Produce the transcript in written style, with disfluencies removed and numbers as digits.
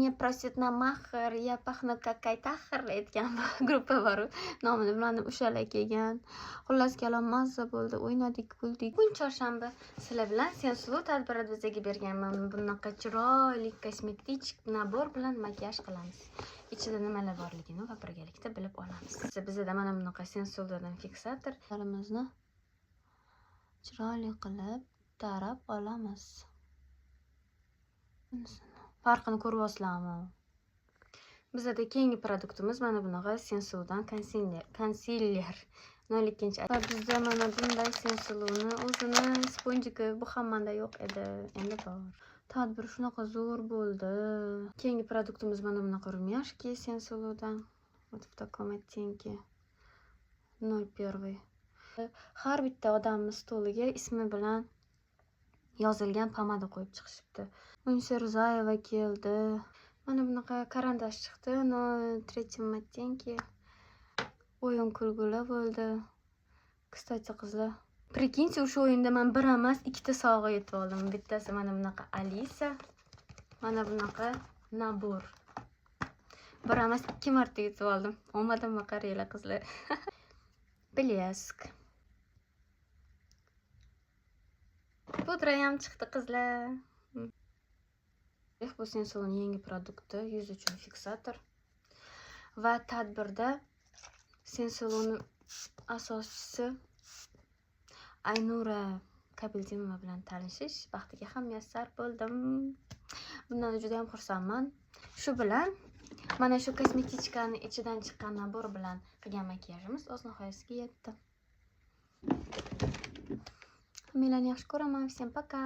Меня просят на махр, я пахну как Айтахр aytgan gruppa bor, nomini bilmadim, o'shalar kelgan. Xullas kalom, mazza bo'ldi, o'ynadik, kuldik. Bugun chorshanba. Sizlar bilan Sensulu tadbirida bizga bergan mana bunaqa chiroyli kosmetik набор bilan makiyaj qilamiz. Ichida nimalar borligini va birgalikda bilib olamiz. Bizada mana bunaqa Sensuludan fiksator. Larimizni chiroyli qilib tarab olamiz. Bunisini farqini ko'ryapsizlarmi? Bizada keyingi produktimiz mana bunaqa Sensuludan konsiler 02. Va bizda mana bunday Sensuluni o'zini спонжик i, bu ham menda yo'q edi, endi bor. Tadbir shunaqa zo'r bo'ldi. Keyingi produktimiz mana bunaqa румяшки Sensuludan. Вот в таком оттенке. 01. Har bitta odamni stoliga ismi bilan yozilgan pomada qo'yib chiqishibdi. Munisa Rizayeva keldi. Mana bunaqa карандаш chiqdi, но третьем оттенке. O'yin kulgili bo'ldi. Кстати, qizlar, прикиньте, o'sha o'yinda men bir emas, ikkita sovg'a yutib oldim. Bittasi mana bunaqa Alisa, mana bunaqa набор. Bir emas, ikki marta yutib oldim. Omadimga qaranglar, qizlar. Блеск. Pudra ham chiqdi, qizlar. Bu Sensul'ning yangi produkti, yuz uchun fiksator. Va tadbirda Sensul'ning asoschisi Aynura Kabildinova bilan tanishish baxtiga ham muyassar bo'ldim. Bundan juda ham xursandman. Shu bilan mana shu kosmetichkani ichidan chiqqan набор bilan qilgan makiyajimiz o'z nihoyasiga yetdi. Hammanglarni yaxshi ko'raman. Всем пока.